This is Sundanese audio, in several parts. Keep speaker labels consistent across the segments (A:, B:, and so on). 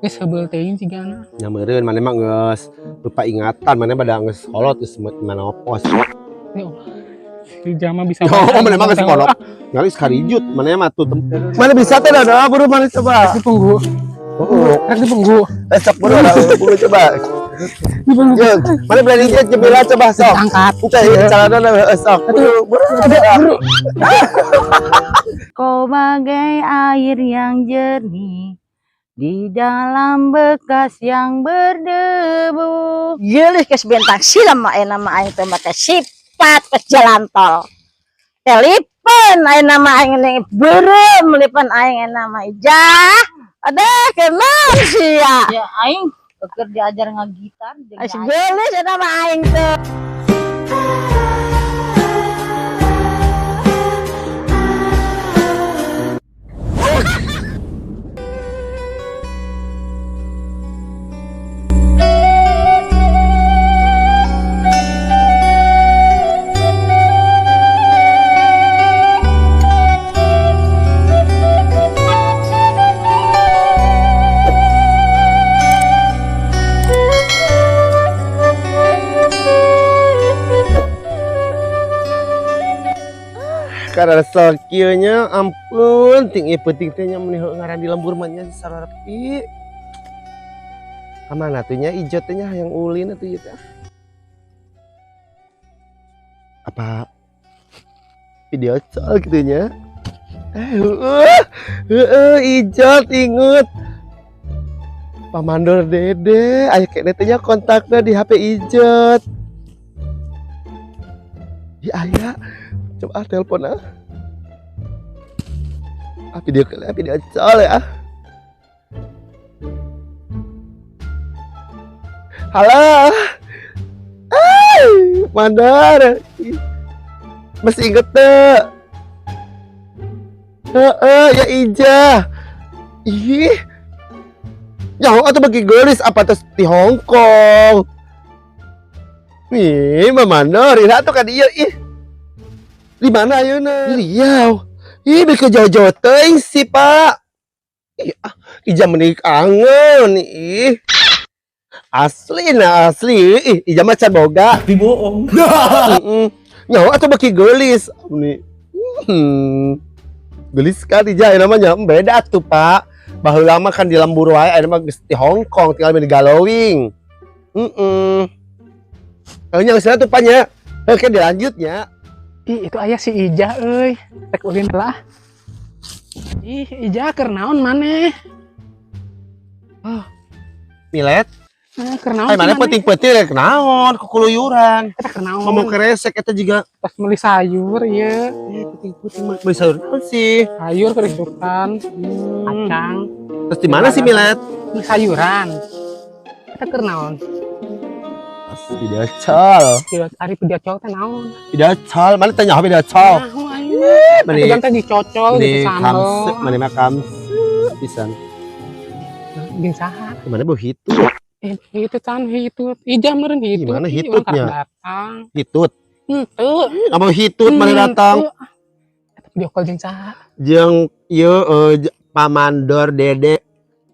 A: Geus heubeul teuing cigana.
B: Nya meureun maneh mah geus lupa ingatan, maneh pada geus kolot geus mana pos.
A: Ya Allah. Si Jama bisa
B: Oh, maneh mah geus kolot. Ngali sakarijut maneh mah tuh. Mana bisa teh dah buru maneh coba.
A: Dipunggu.
B: Heeh.
A: Rek dipunggu.
B: Eh sok buru dah buru coba.
A: Dipunggu.
B: Ye, maneh berani ge jebela coba sok.
A: Angkat.
B: Teh ieu calana heeh sok. Buru buru.
A: Buru.
C: Kau bagai air yang jernih di dalam bekas yang berdebu.
D: Geulis geus bentang silam mah ayeuna mah aing teh make sifat ke jalan tol. Telepon ayeuna mah aing ning beureum lipan aing ayeuna mah Ijah. Aduh, kenal sia.
C: Ya aing keur diajar ngagitar jeung
D: Geus geulis ayeuna mah aing teh.
B: Karena kieu nya ampun ting ieu peuting teh nya meuni heueuh ngaran di lembur mah nya sararepi. Ka mana tuh nya ijo teh nya hayang ulin atuh ieu teh. Apa video call gitu nya? Heueuh. Heueuh ijot inget. Pamandor Dede aya keneh teh nya kontakna di HP ijot. Ih aya. Coba telepon ah. Ah video call, video call ya. Halo. Hai, Mandor. Masih inget tuh. Heeh, ya Ijah. Ih. Ya atau bagi gelis apa terus di Hong Kong. Nih, Mandor, ini tuh kan iya ih. Di mana ayeuna? Di Riau. Ih, beuki jauh-jauh teuing sih, Pak. Ih, ah, Ijah meni kangen ih. Asli nah asli. Ih, Ijah mah can boga.
E: Tapi bohong.
B: Heeh. Nyawa atuh beuki geulis. Nih. Geulis kan Ijah ayeuna mah nya beda tuh, Pak. Baheula mah kan di lembur wae, ayeuna mah geus di Hong Kong tinggal di galowing. Heeh. Nya geus tuh, Pak nya. Oke, dilanjutnya.
A: Ih, itu aya si Ijah euy. Rek ulin lah. Ih, Ijah keur naon maneh?
B: Oh. Milet?
A: Keur naon?
B: Maneh peuting-peuting rek naon kukuluyuran.
A: Eta keur naon?
B: Ngomong keresek eta juga
A: pas meuli sayur ieu.
B: Peuting-peuting meuli sayur naon sih?
A: Sayur kerisukan, kacang.
B: Terus di mana sih Milet?
A: Meuli sayuran. Eta keur naon?
B: Video call.
A: Ari video call teh naon?
B: Video call, mana tanya video call?
A: Naon aing. Meni teh dicocol gitu sambel.
B: Meni mah kamse pisan.
A: Jeung saha?
B: Mana beuh hitut?
A: Hitut can hitut. Ijah meureun hitut.
B: Gimana hitutnya?
A: Datang.
B: Hitut.
A: Henteu.
B: Apa hitut mana datang?
A: Eta video call jeung saha?
B: Jeung ieu Pamandor Dede.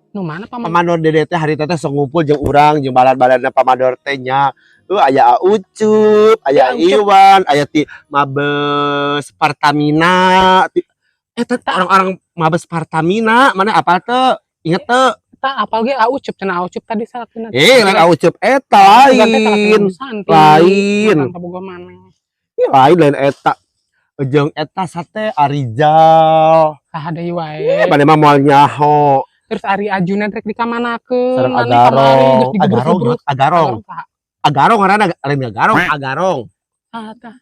A: Nu mana Pamandor?
B: Pamandor Dede teh harita teh sok ngumpul jeung urang jeung balad-baladna Pamandor teh nya. Aya Ucup, aya Iwan, aya ti Mabes Pertamina. Eta orang-orang Mabes Pertamina mana apal teu? Inget teu?
A: Eta apal ge Ucup cenah Ucup tadi salakina.
B: Lain Ucup eta lain. Lain. Ih, lain eta. Jeung eta sate Arijal.
A: Saha deui wae.
B: Mane mah moal nyaho.
A: Terus Ari Ajuna rek dikamanakeun?
B: Sareng Agarong, Agarong, Agarong. Agarong ngaranna lain Agarong, Agarong.
A: Ah, tah.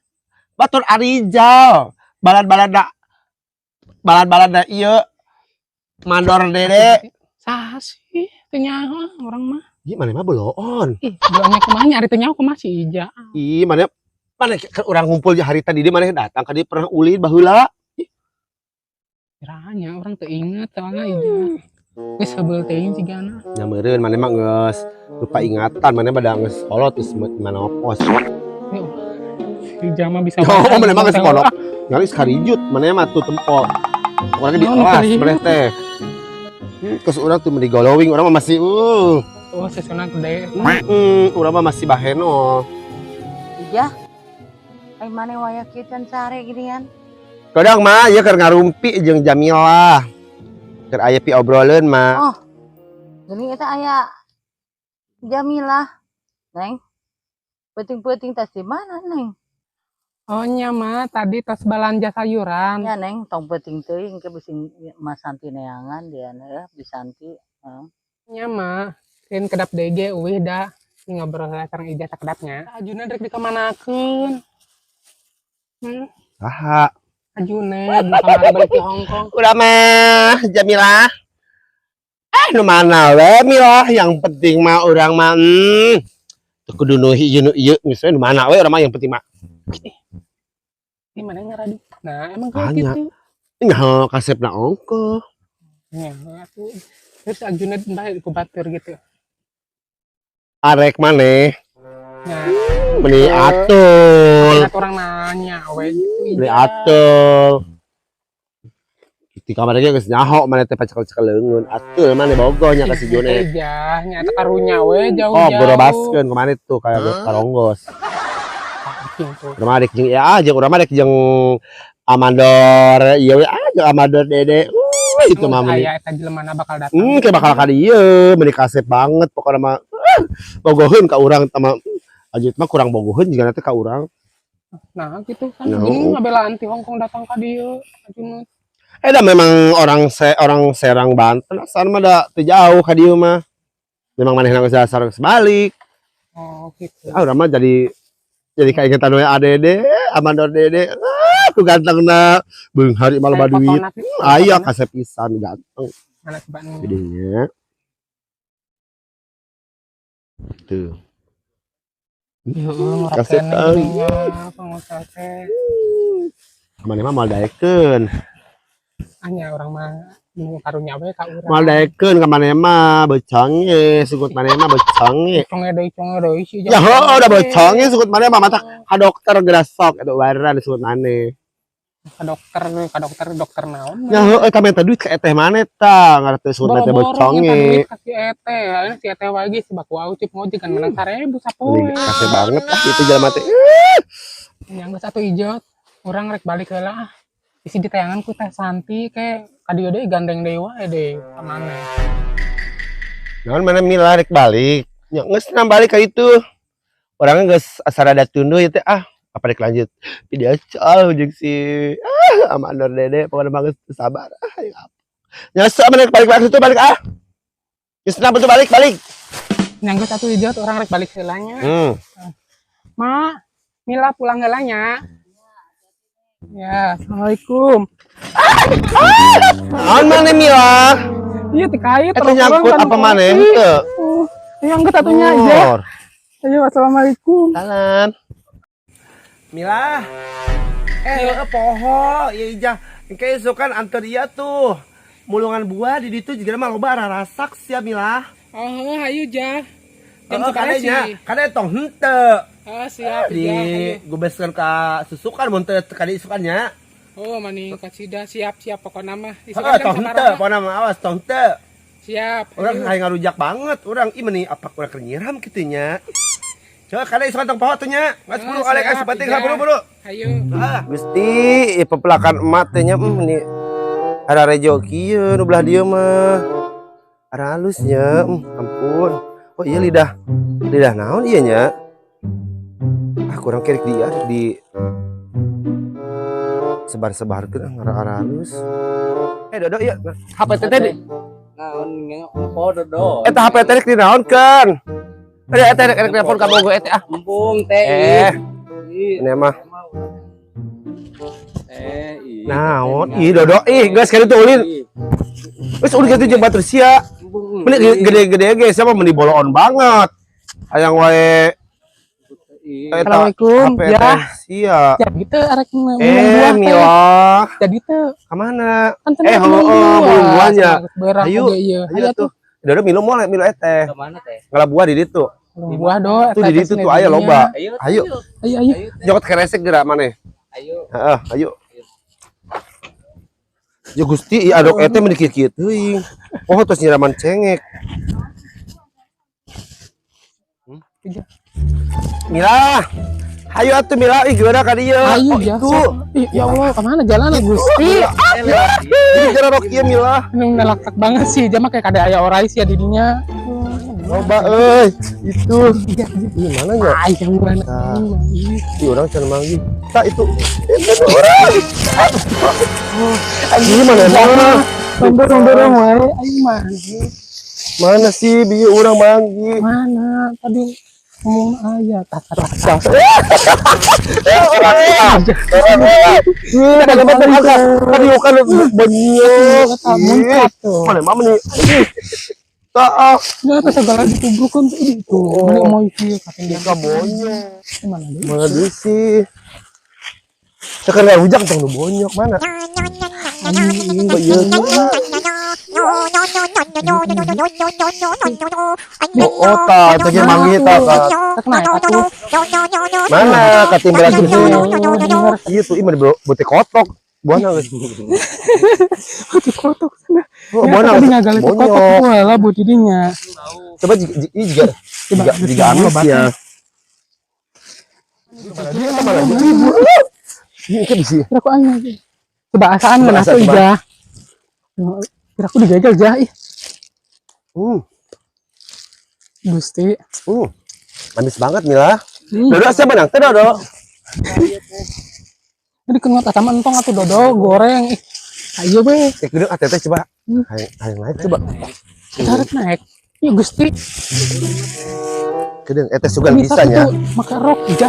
B: Batur Arijal, balad-baladna ieu Mandor Dede.
A: Saha sih? Teu nyaho urang mah.
B: Ih, maneh mah beloon.
A: Ih, beloonnya kumaha nya ari teu nyaho kumaha si Ija.
B: Ih, maneh kan urang ngumpul hari tadi di maneh datang ka dieu pernah ulin baheula.
A: Kiranya urang teu inget soalna Ija. Geus heubeul teuing cigana.
B: Nya meureun maneh mah geus lupa ingatan, maneh pada geus kolot geus mana pos.
A: Ya Allah. Si Jama bisa.
B: Oh, maneh mah geus kolot. Ngali sakarijut maneh mah tuh tempo. Urang di kelas maneh teh. Terus urang tuh meni glowing, urang mah masih.
A: Oh, susuna gede.
B: Urang mah masih baheno.
C: Ijah. Ai maneh waya kieu can sare ginian.
B: Kadang mah ieu keur ngarumpi jeung Jamilah. Keur aya pi obroleun mah.
C: Oh. Geuning eta aya Jamilah. Neng. Peuting-peuting tas di mana, Neng?
A: Oh nya mah, tadi tos balanja sayuran.
C: Ya, Neng, tong peuting teuing ke bisi Mas Santi neangan dia ya, Bisanti. Heeh.
A: Nya mah, keun kedap deui ge euweuh da. Ngobrol heula sareng Ijah sakedapnya. Ajuna rek dikamanakeun?
B: Saha?
A: Ajuna nu kamari balik ti Hongkong.
B: Udah mah Jamilah. Eh, nu mana we Milah, yang penting mah urang mah teu kudu nu ieu nu ieu, misalnya nu mana we urang mah yang penting mah.
A: Di mana ngaradu? Nah, emang kayak
B: Banyak.
A: Gitu.
B: Nyaho kasepna ongkoh.
A: Ya, atuh. Terus Ajuna bae ku batur gitu.
B: Arek maneh
A: Ya,
B: beli atul.
A: Enak orang nanya we gitu.
B: Beli
A: Ijah.
B: Atul. Di kamar ge geus nyaho maneh teh pacekel-cekel leungeun. Atul maneh bogoh nya ka si June.
A: Ijah, nyata karunya we jauh-jauh.
B: Oh, borobaskeun kemana tuh kayak karonggos.
A: Gitu.
B: Urang mah rek jeung ya jeung urang mah rek jeung Amandor ieu we ah jeung Amandor Dede. Itu mah meni.
A: Aya eta jelema bakal datang.
B: Kayak bakal ka dieu, meni kasep banget pokoknya mah. Bogoheun ka urang tama Ajut mah kurang bogoheun juga nanti ka urang.
A: Nah, gitu kan.
B: No.
A: Gini ngabelaan ti Hongkong datang ka dieu. Ajuna.
B: Eh, dah memang orang Serang Banten asal mah da teu jauh ka dieu mah. Memang manehna geus dasar geus balik.
A: Oh, gitu.
B: Ah, urang mah jadi kaingetan we ADD, Amandor Dede. Ah, ku gantengna beunghar mah loba duit. Aya kasep pisan ganteng.
A: Mana coba nih?
B: Gedenya. Tuh.
A: Ya Allah,
B: Kasep
A: keneh
B: teuing.
A: gini nya, pengusaha teh.
B: Maneh mah moal daekeun.
A: Hanya urang mah nu karunya we ka urang.
B: Moal daekeun ka maneh mah beconge, sugut maneh mah beconge.
A: Conge deui sih.
B: Ya heueuh udah beconge sugut maneh mah matak ka dokter geura sok eta bayaran sugut maneh.
A: Ka dokter, dokter naon?
B: Ya heueuh eta minta duit ka eteh maneh tah, ngarep sugut maneh teh
A: Boro-boro minta
B: beconge.
A: duit ka si Ete, ayeuna si Ete wae ge si baku aucip ngojek kan menang 1000 sapoe.
B: Meni kasih banget ah itu jelema teh.
A: Nya geus atuh Ijot, urang rek balik heula ah. Isi ditayangan ku Teh Santi ke ka dieu deui gandeng deui wae deui ka maneh.
B: Naon mana Mila rek balik? Nya geus nang balik ka itu. Orangnya geus asa rada tunduh ieu teh ah. Apa rek lanjut video call jeung si ah Amandor Dede, pokoknya mah geus teu sabar ah ya. Nya sok mana balik balik itu balik ah. Geus nang betul balik balik.
A: Nya geus atuh Ijot, urang rek balik heula nya. Ma, Mila pulang heula nya. Ya, assalamualaikum.
B: Naon mana Mila?
A: Iya dikait.
B: Eta nyangkut apa maneh henteu?
A: Nyangkut atunya aja.
B: Mor.
A: Ayo, assalamualaikum.
B: Salam. Mila. Eh, heueuh poho, ieu Ijah. Engke isukan anteur ieu tuh. Mulungan buah di ditu juga mah loba rarasak sia Mila.
A: Oh, ayo Jah. Jam
B: Heeh,
A: sabaraha
B: kade nya,
A: sih?
B: kade tong henteu.
A: Oh, siap
B: Di
A: Jah. Ayo.
B: gubeskeun ka susukan mun teu kade isukannya.
A: Oh, mani kacida siap siap pokokna mah.
B: Heeh,
A: Isukan jam
B: tong henteu,
A: sabaraha?
B: pokona mah awas tong henteu.
A: Siap.
B: Urang
A: Ayo.
B: hayang ngarujak banget, urang ih meni apa kurang keur nyiram kitu nya. Coba kade isukan tong poho tuh nya. Geus buru
A: Oh,
B: alek
A: siap,
B: penting
A: Ijah.
B: buru buru.
A: Ayo.
B: Ah, Gusti, ieu pepelakan emak teh nya ni ada rejo kieu nu belah dieu mah. Ada halusnya, ampun. Oh iya lidah. Lidah naon ieu nya? Ah kurang kerek dia di sebar-sebarkeun ah ngara halus. Eh Dodo ieu HP teh teh
E: Naon ngopo Dodo?
B: Eta HP teh rek dinaonkeun? Eh eta rek rek telepon ka bogo eta ah.
E: Embung teh.
B: Eh,
E: Ih,
B: ini mah
E: Eh, ih.
B: naon? Ih Dodo ih geus kali tuh ulin. Geus ulin kitu jeung batur sia.
E: Embung.
B: Meni gede-gede ge siapa meni boloon banget. Hayang wae
E: Ih.
B: eta
A: Assalamualaikum,
B: HP
A: ya.
B: teh sia.
A: Jadi teu arek mulung
B: Eh
A: buah teh.
B: Mila,
A: Jadi teu
B: kemana?
A: kan cenah
B: Eh,
A: mulung
B: oh,
A: buah.
B: mulung buahnya.
A: Cenah geus beurang
B: Ayo,
A: oge ieu.
B: ayo
A: Ayo
B: tuh. Dodo milu moal milu eteh.
E: Kemana teh?
B: Ngala buah di ditu.
A: Mulung buah do.
B: Tuh di ditu tuh aya loba.
E: Ayo.
B: Ayo.
A: Ayo ayo.
E: Ayo teh.
B: Jokot keresek geura maneh.
E: Ayo.
B: Heeh, ayo. Ya Gusti, ieu adok ete meni kieu-kieu teuing. Oh, terus nyiraman cengek.
A: Ija.
B: Mila. Hayu atuh Mila, ih gimana ka dieu?
A: Ayo
B: Oh,
A: ya.
B: itu.
A: Ih, ya Allah, kemana jalan Gusti?
B: Jadi gara rok ieu Mila.
A: Ini ngelakak banget sih, jama kayak kada aya orai sih ya didinya.
B: Loba euy, itu.
A: Iya,
B: Ih, mana nya?
A: Ay, yang mana?
B: Nah.
A: Ih,
B: Ih, orang can manggih. Tak itu. Itu orang. Ini mana mana?
A: Dorong-dorong wae, ayo mana?
B: Mana sih bieu urang manggih?
A: Mana tadi ngomong aya tak tak tak.
B: Orang Ih, mana mah tuh tadi bukan bonyok.
A: Muncrat tuh.
B: Mana mah nih? Tak ah,
A: Enggak apa segala ditubrukan tuh itu. Mana mau iki kating dia.
B: ka bonyok.
A: Mana deui?
B: Mana deui sih? Sekarang rujak tong nu bonyok mana? Oh iya. Oh, ta, tadi manggih ta, ta.
A: Tak naik atuh.
B: Mana katimbelan sih? Iya tuh, ih mana bote kotok. Buana geus.
A: Di kotok sana.
B: Oh,
A: Ya,
B: buana
A: tadi
B: geus
A: ngagali di kotok
B: bonyok.
A: lah buat didinya.
B: Coba jika jika
A: Coba,
B: jika amis ya. Mana ibu? Ini kan bisi.
A: Kira aku aing. Coba asaan
B: Coba
A: ngeunah
B: asa,
A: tuh
B: coba.
A: ija. Kira aku digagal jah ih. Gusti.
B: Manis banget Mila.
A: Hmm.
B: Dodo siapa nang? Teh Dodo.
A: Jadi kengot atama entong atuh dodo goreng ih. Ayo we,
B: Eh, gede ah teteh coba. Hayang hayang naik coba.
A: tarik naik. Ih Gusti,
B: Gede, eh teh sugan
A: bisa
B: bisa nya.
A: tuh maka rok ija.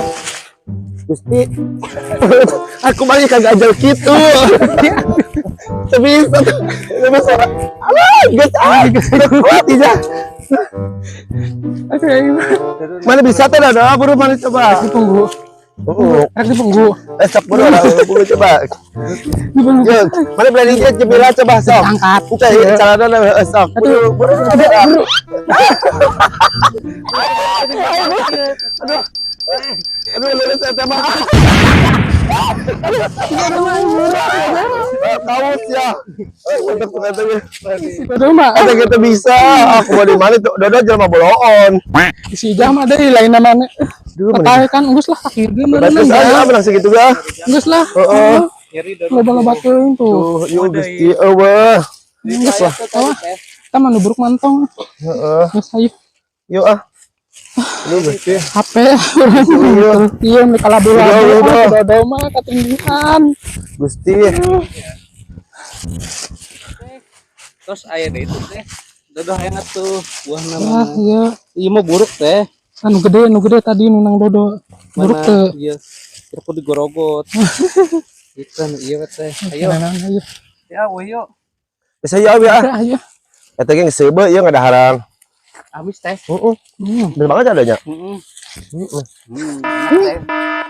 B: Gusti. Aku mah kagak ajar gitu. Tapi tapi suara. Alah, geus ah, geus kuat ija.
A: Aduh, ayo.
B: Mana bisa teh Dodo? Buru mana coba.
A: Ditunggu.
B: Oh,
A: Rek ditunggu.
B: eh sok buru lah, buru coba.
A: Ditunggu.
B: Yo, mana berani dia Jemila coba sok.
A: Angkat.
B: Cai calana sok. Buru, buru.
A: Buru.
B: Aduh. Aduh, lulus SMA. Kaus ya. Mantap katanya.
A: Dodo mah.
B: Ada kita bisa. Aku mau di mana tuh? Dodo jelema boloon.
A: Si Ijah mah deui lain namanya.
B: Duh,
A: Tertarik kan geus lah kaki ge
B: Berarti
A: meureun
B: saya menang segitu ga.
A: Geus lah.
B: Heeh.
E: Nyeri Dodo.
A: Loba-loba teuing tuh.
B: Tuh, yuk Gusti eueuh.
A: Geus lah. Oh, kita mah nu buruk mantong.
B: Heeh.
A: Geus ayo.
B: Yuk ah. Aduh Gusti.
A: HP iya mereka kalabu
B: Udah, udah.
A: dodo mah ketinggian.
B: Gusti.
E: Terus aya deui itu teh. Dodo hayang atuh buahna
A: Wah,
E: mah.
A: iya.
E: Ieu mah buruk teh.
A: Anu gede tadi nu nang dodo. Buruk
E: Mana
A: teu.
E: ieu. Kira kudu digorogot. Itu anu ieu teh. Ayo.
A: Nah, ayo.
E: Ya, we yuk.
B: Bisa ya ya.
A: Udah, ayo.
B: Eta ge geus seubeuh ieu ngadaharang.
E: Amis teh.
B: Heeh.
A: Hmm.
B: Bener banget adanya.
E: Heeh.
B: Heeh.
E: Enak teh.